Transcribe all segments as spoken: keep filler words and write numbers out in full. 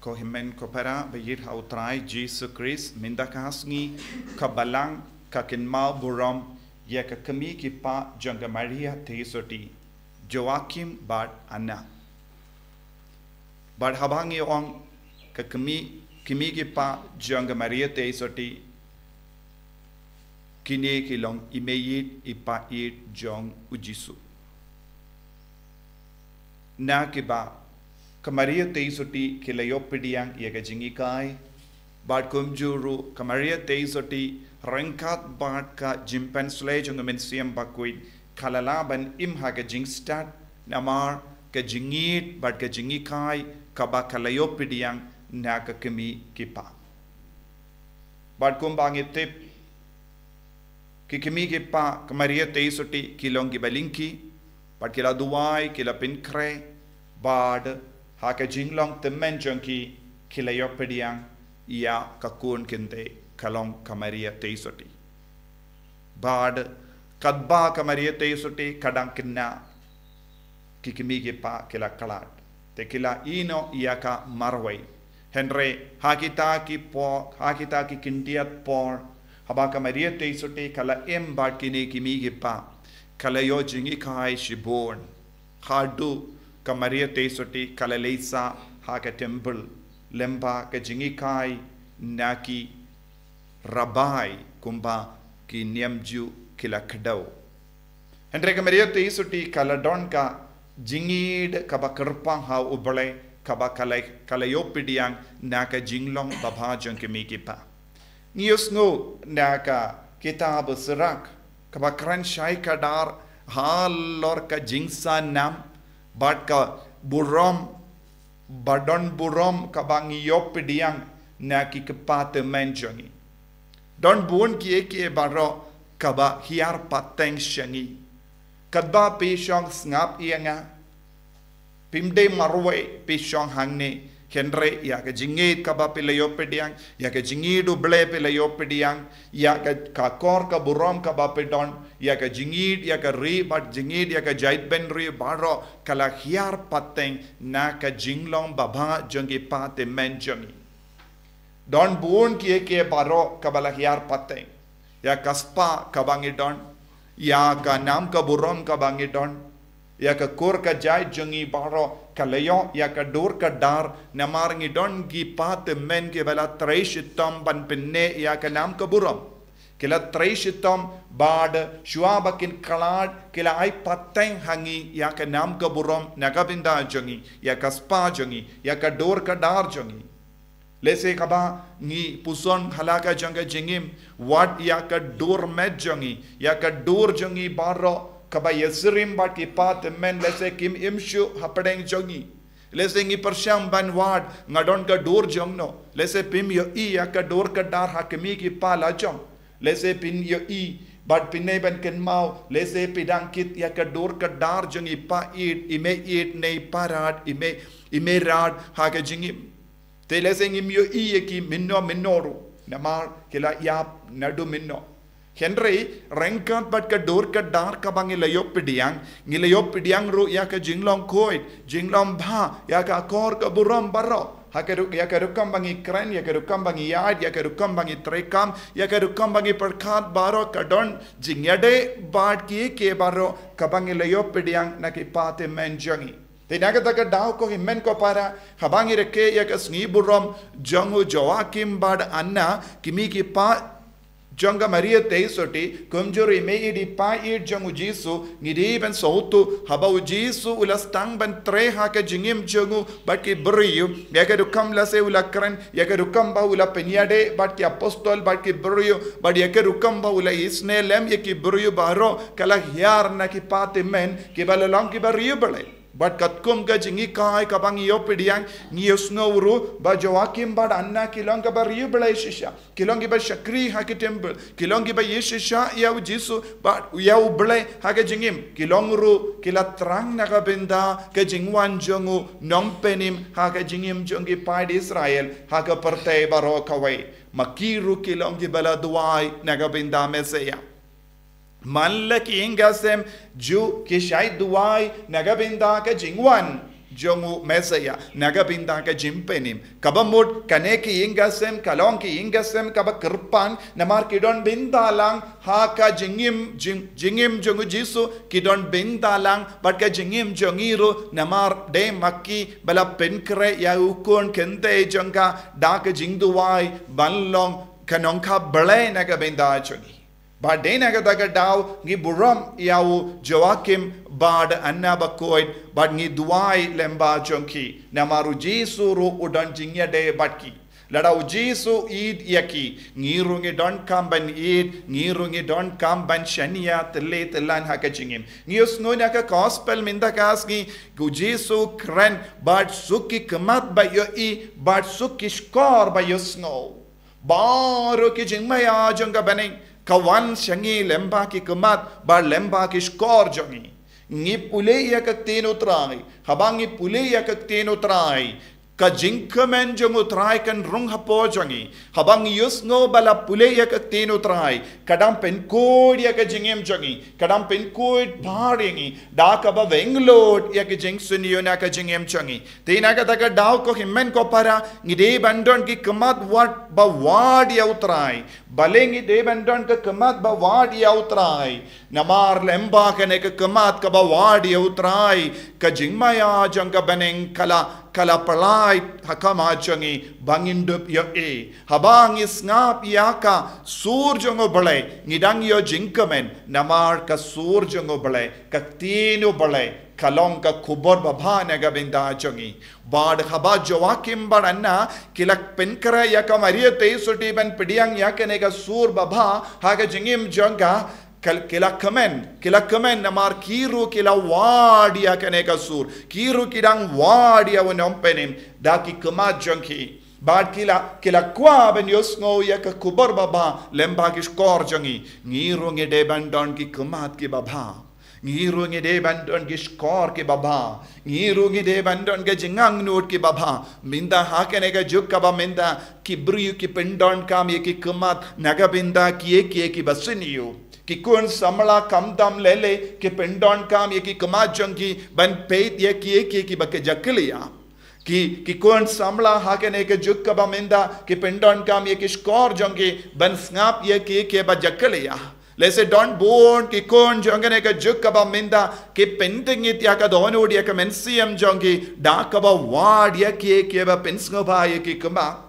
Ko hynmen ko para ba ïeit ha u Trai Jisu Khrist, mynta ka sngi ka Balang ka kynmaw burom ïa ka kmie ki kpa jong ka Maria Theisotti, Joachim bad Anna. Bad haba ngi ong ka kmie, kmie ki kpa jong ka Maria Theisotti, kine ki long i meiieid i paieit jong u Jisu. Na kiba ka Maria Theisotti ki la ïoh pdiang ïa ka jinghikai, bad kumjuh ruh ka Maria Theisotti ryngkat bad ka jingpynsleh jong u Mynsiem Bakhuid ka la lah ban im ha ka jingstad namar ka jingïeit bad ka jinghikai kaba ka la ïoh pdiang na ka kmie ki kpa. Bad kumba ngi tip, ki kmie ki kpa ka Maria Theisotti ki long kiba lyngkhi, bad ki la duwai, ki la pynkhreh, bad ha ka jinglong tymmen jong ki, ki la ïoh pdiang ïa ka khun kynthei ka long ka Maria Theisotti. Bad katba ka Maria Theisotti ka dang khynnah, ki kmie ki kpa ki la khlad, te ki la ïehnoh ïa ka marwei. Hynrei ha kita ki por, ha kita ki khyndiat por, haba ka Maria Theisotti ka la im bad kine ki kmie ki kpa, ka la ïoh jinghikai shibun. Haduh ka Maria Theisotti ka la leit sah ha ka temple lyngba ka jinghikai na ki rabbi kumba ki niam Jiw ki la kdew. Hynrei ka Maria Theisotti ka la don ka jingïeit kaba kyrpang ha U Blei kaba ka la, ka la ïoh pdiang na ka jinglong babha jong ki kmie ki kpa. Ngi ïohsngew na ka kitab u Sirak kaba kren shai kdar halor ka jingsanam bad ka burom, ba don burom kaba ngi ïoh pdiang na ki kpa tymmen jong ngi. Don bun kiei kiei baroh kaba hiar pateng sha ngi. Katba phi shong sngap ïa nga, phim dei marwei phi shong hangne, hynrei ïa ka jingïeit kaba phi la ïoh pdiang, ïa ka jingïeit U Blei phi la ïoh pdiang, ïa ka, ka kor ka burom kaba phi don, ïa ka jingïeit ïa ka ri bad jingïeit ïa ka jaitbynriew baroh ka la hiar pateng na ka jinglong babha jong ki kpa tymmen jong ngi. Don bun kiei kiei baroh kaba la hiar pateng. Ïa ka spah kaba ngi don, ïa ka nam ka burom kaba ngi don, ïa ka kur ka jait jong ngi baroh ka la ïoh ïa ka dur ka dar namar ngi don ki kpa tymmen kiba la trei shitom ban pynneh ïa ka nam ka burom. Ki la trei shitom bad shuwa ba kin khlad ki la ai pateng ha ngi ïa ka nam ka burom na ka bynta jong ngi, ïa ka spah jong ngi, ïa ka dur ka dar jong ngi. Lehse kaba ngi puson ha la ka jong ka jingim, wat ïa ka dur met jong ngi, ïa ka dur jong ngi baroh kaba ïasyriem bad ki kpa tymmen, lehse kim im shuh hapdeng jong ngi. Lehse ngi pyrshang ban wad, nga don ka dur jongno. Lehse phim ïohi ïa ka dur ka dar ha kmie ki kpa la jong. Lehse phin ïohi bad phin nai ban kynmaw, lehse phi dang kit ïa ka dur ka dar jong i paieit, i meieit ne i parad, i mei, i meirad ha ka jingim. Te lehse ngim ïohi ïa ki mynno mynno ruh namar ki la ïap naduh mynno. Hynrei ryngkat bad ka dur ka dar kaba ngi la ïoh pdiang, ngi la ïoh pdiang ruh ïa ka jinglong khuid, jinglong bha, ïa ka kor ka burom baroh. Ha ka ruk-, ïa ka rukom ba ngi kren, ïa ka rukom ba ngi ïaid, ïa ka rukom ba ngi treikam, ïa ka rukom ba ngi pyrkhat baroh ka don jingïadei bad kiei kiei baroh kaba ngi la ïoh pdiang na ki kpa tymmen jong ngi. Te na kata ka daw ko hynmen ko para, haba ngi rakhe ïa ka sngi burom jong u Joachim bad Anna, kmie ki kpa jong ka Maria Theisotti, kumjuh ruh i meieit i paieit jong u Jisu, ngi dei ban sngewthuh haba u Jisu u la sdang ban trei ha ka jingim jong u bad ki briew, ïa ka rukom lehse u la kren, ïa ka rukom ba u la pynïadei bad ki apostol bad ki briew, bad ïa ka rukom ba u la isynei lem ïa ki briew baroh ka la hiar na ki kpa tymmen kiba la long kiba riewblei. Bad katkum ka jinghikai kaba ngi ïoh pdiang, ngi ïohsngew ruh ba Joachim bad Anna ki long kiba riewblei shisha. Ki long kiba shakri ha ki temple. Ki long kiba ïeit shisha ïa u Jisu bad ïa U Blei ha ka jingim. Ki long ruh ki la thrang na ka bynta ka jingwan jong u Nongpynim ha ka jingim jong ki paid Israel ha ka pyrthei baroh kawei. Ma ki ruh ki long kiba la duwai na ka bynta Messiah. Man la ki ïing ki sem Jiw ki shait duwai na ka bynta ka jingwan jong u Messiah na ka bynta ka jingpynim. Kaba mut kane ki ïing ka sem ka long ki ïing ka sem kaba kyrpang, namar ki don bynta lang ha ka jingim, jing, jingim jong u Jisu, ki don bynta lang bad ka jingim jong ngi ruh, namar dei ma ki ba la pynkhreh ïa u khun kynthei jong ka da ka jingduwai ban long ka nongkha Blei na ka bynta jong ngi. Bad dei na kata ka daw ngi burom ïa u Joachim bad Anna bakhuid, bad ngi duwai lyngba jong ki, namar u Jisu ruh u don jingïadei bad ki. Lada u Jisu ïeit ïa ki, ngi ruh ngi donkam ban ïeit, ngi ruh ngi donkam ban shaniah tylli tyllan ha ka jingim. Ngi ïohsngew na ka gospel mynta ka sngi, u Jisu kren bad suk ki khmat ba ïohi, bad suk ki shkor ba ïohsngew. Baroh ki jingmaïa jong ka bneng ka wan sha ngi lyngba ki khmat bad lyngba ki shkor jong ngi. Ngi pule ïa ka ktien u Trai. Haba ngi pule ïa ka ktien u Trai, ka jingkmen jong u Trai kan rung hapoh jong ngi. Haba ngi ïohsngew ba la pule ïa ka ktien u Trai, ka dang pynkhuid ïa ka jingim jong ngi, ka dang pynkhuid bha ïa ngi da kaba weng lut ïa ka jingsniew na ka jingim jong ngi. Te na kata ka daw ko hynmen ko para, ngi dei ban don ki khmat wat ba wad ïa u Trai. Balei ngi dei ban don ka khmat ba wad ïa u Trai? Namar lyngba kane ka khmat kaba wad ïa u Trai, ka jingmaïa jong ka bneng ka la, ka la pynlait ha khmat jong ngi ba ngin dup ïohi. Haba ngi sngap ïa ka sur jong u Blei, ngi dang ïoh jingkmen, namar ka sur jong u Blei, ka ktien u Blei, ka long ka khubor babha na ka bynta jong ngi. Bad haba Joachim bad Anna ki la pynkhreh ïa ka Maria Theisotti ban pdiang ïa kane ka sur babha ha ka jingim jong ka, ka, ki la kmen, ki la kmen namar ki ruh ki la wad ïa kane ka sur, ki ruh ki dang wad ïa u nongpynim da ki khmat jong ki. Bad ki la, ki la kwah ban ïohsngew ïa ka khubor babha lyngba ki shkor jong ngi. Ngi ruh ngi dei ban don ki khmat ki babha. Ngi ruh ngi dei ban don ki shkor ki babha. Ngi ruh ngi dei ban don ki jingangnud ki babha. Mynta ha kane ka juk kaba mynta ki briew ki pyndonkam ïa ki khmat na ka bynta kiei kiei kiba sniew. Ki khun samla khamtam lei lei ki pyndonkam ïa ki khmat jong ki ban peit ïa kiei kiei kiba ka jakhlia. Ki, ki khun samla ha kane ka juk kaba mynta ki pyndonkam ïa ki shkor jong ki ban sngap ïa kiei kiei ba jakhlia. Lehse don bun ki khun jong kane ka juk kaba mynta ki pyntngit ïa ka dohnud ïa ka mynsiem jong ki da kaba wad ïa kiei kiei ba pynsngewbha ïa ki khmat.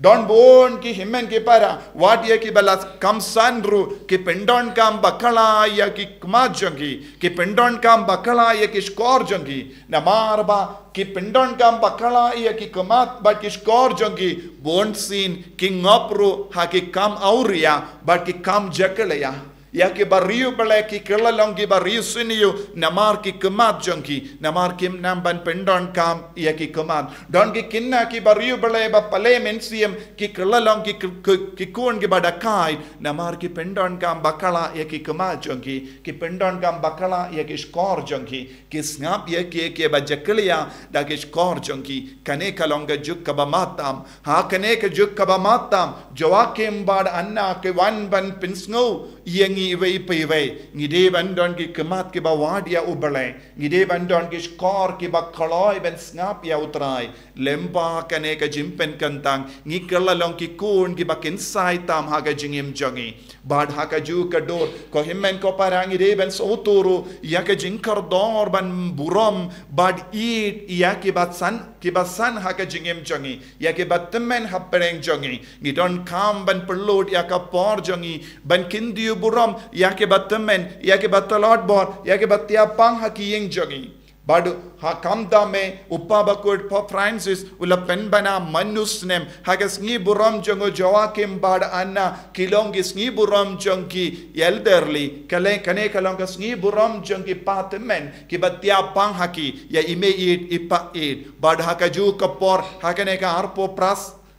Don bun ki hynmen ki para, wat ïa kiba la kham san ruh, ki pyndonkam bakla ïa ki khmat jong ki, ki pyndonkam bakla ïa ki shkor jong ki. Namar ba ki pyndonkam bakla ïa ki khmat bad ki shkor jong ki, bunsien ki ngop ruh ha ki kam awria bad ki kam jakhlia. Ïa kiba riewblei ki kylla long kiba riewsniew namar ki khmat jong ki, namar kim nang ban pyndonkam ïa ki khmat. Don ki khynnah kiba riewblei ba pale mynsiem ki kylla long ki, ki, ki khun kiba dakai, namar ki pyndonkam bakla ïa ki khmat jong ki, ki pyndonkam bakla ïa ki shkor jong ki. Ki sngap ïa kiei kiei ba jakhlia da ki shkor jong ki. Kane ka long ka juk kaba matam. Ha kane ka juk kaba matam, Joachim bad Anna ki wan ban pynsngew ïa ngi iwei pa iwei. Ngi dei ban don ki khmat kiba wad ïa U Blei. Ngi dei ban don ki shkor kiba kloi ban sngap ïa U Trai. Lyngba kane ka jingpynkyntang, ngi kylla long ki khun kiba kynsai tam ha ka jingim jong ngi. Bad ha kajuh ka dur, ko hynmen ko para, ngi dei ban sngewthuh ruh ïa ka jingkordor ban burom bad ïeit ïa kiba san, kiba san ha ka jingim jong ngi, ïa kiba tymmen hapdeng jong ngi. Ngi donkam ban pynlut ïa ka por jong ngi ban kyntiew burom ïa kiba tymmen, ïa kiba tlot bor, ïa kiba thiah pang ha ki ïing jong ngi. Bad ha khamtam eh, u Kpa Bakhuid Pope Francis u la pynbna man u snem ha ka sngi burom jong u Joachim bad Anna, ki long ki sngi burom jong ki elderly, kane, kane ka long ka sngi burom jong ki kpa tymmen kiba thiah pang ha ki, ïa i mei ïeit, i kpa ïeit. Bad ha kajuh ka por, ha kane ka arphew phra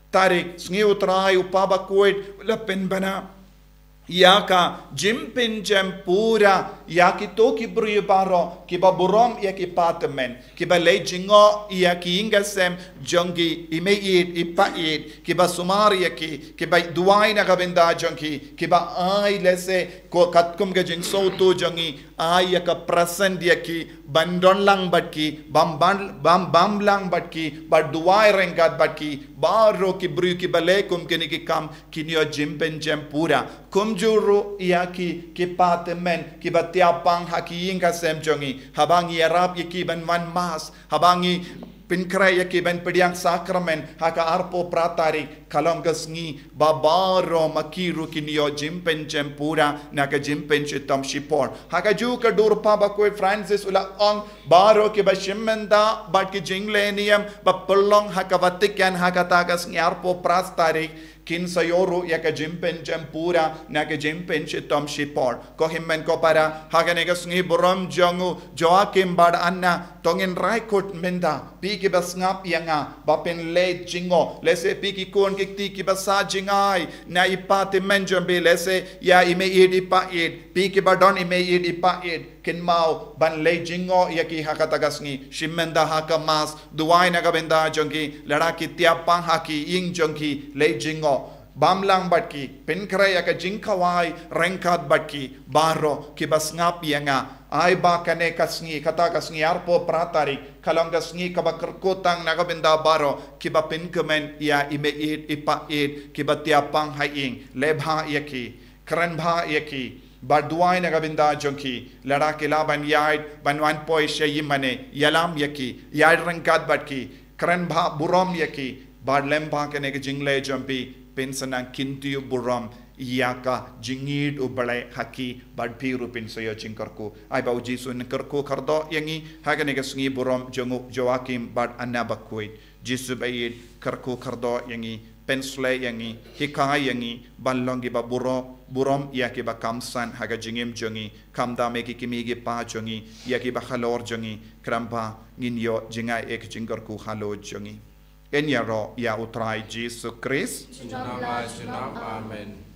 tarik, sngi U Trai, u Kpa Bakhuid u la pynbna ïa ka jingpynjem pura ïa kito ki briew baroh kiba burom ïa ki pathymmai, kiba leit jngoh ïa ki ïing ki sem jong ki, i meiieit i paieit, kiba sumar ïa ki, kiba duwai na ka bynta jong ki, kiba ai lehse ko katkum ka jingsngewthuh jong ngi, ai ïa ka present ïa ki, ban don lang bad ki, bam bam bam bam lang bad ki, bad duwai ryngkat bad ki. Baroh ki briew kiba leh kum kine ki kam kin ïoh jingpynjem pura. Kumjuh ruh ïa ki, ki pathymmai kiba tiap pang ha ki ïing ki sem jong ngi, haba ngi ïarap ïa ki ban wan mass, haba ngi pynkhreh ïa ki ban pdiang sakramen ha ka arphew phra tarik, ka long ka sngi ba baroh ma ki ruh kin ïoh jingpynjem pura na ka jingpynshitom shipor. Ha kajuh ka dur, Papa bakhuid Francis u la ong, baroh kiba shim bynta bad ki jingleh niam ba pynlong ha ka Vatican ha kata ka sngi arphew phra tarik, kin sa ïoh ruh ïa ka jingpynjem pura na ka jingpynshitom shipor. Ko hynmen ko para, ha kane ka sngi burom jong u Joachim bad Anna, to ngin rai kut mynta, phi kiba sngap ïa nga, ba phin leit jngoh. Lehse phi ki khun ki kti kiba sah jngai na i pathymmai jong phi, lehse ïa i meiieit i paieit, phi kiba don i meiieit i paieit, kynmaw ban leit jngoh ïa ki ha kata ka sngi. Shim bynta ha ka mass, duwai na ka bynta jong ki, lada ki tiap pang ha ki ïing jong ki, leit jngoh, bam lang bad ki, pynkhreh ïa ka jingkhawai ryngkat bad ki. Baroh kiba sngap ïa nga, ai ba kane ka sngi, kata ka sngi arphew phra tarik, ka long ka sngi kaba kyrkhu tang na ka bynta baroh kiba pynkmen ïa i meiieit i paieit, kiba tiap pang ha ïing. Leh bha ïa ki, kren bha ïa ki, bad duwai na ka bynta jong ki. Lada ki lah ban ïaid ban wan poi sha ïingmane, ïalam ïa ki, ïaid ryngkat bad ki, kren bha burom ïa ki, bad lem bha kane ka jingleh jong phi, phin sa nang kyntiew burom ïa ka jingïeit U Blei ha ki, bad phi ruh phin sa ïoh jingkyrkhu. Ai ba U Jisu un kyrkhu kyrdoh ïa ngi ha kane ka sngi burom jong u Joachim bad Anna bakhuid. Jisu baieit, kyrkhu kyrdoh ïa ngi, pynshlei ïa ngi, hikai ïa ngi ban long kiba burom, burom ïa kiba kham san ha ka jingim jong ngi, khamtam ïa ki kmie ki kpa jong ngi, ïa kiba halor jong ngi, khnang ba ngin ïoh jingaiei ka jingkyrkhu halor jong ngi. Ngin ïaroh ïa U Trai Jisu Khrist. Junom la junom. Amen.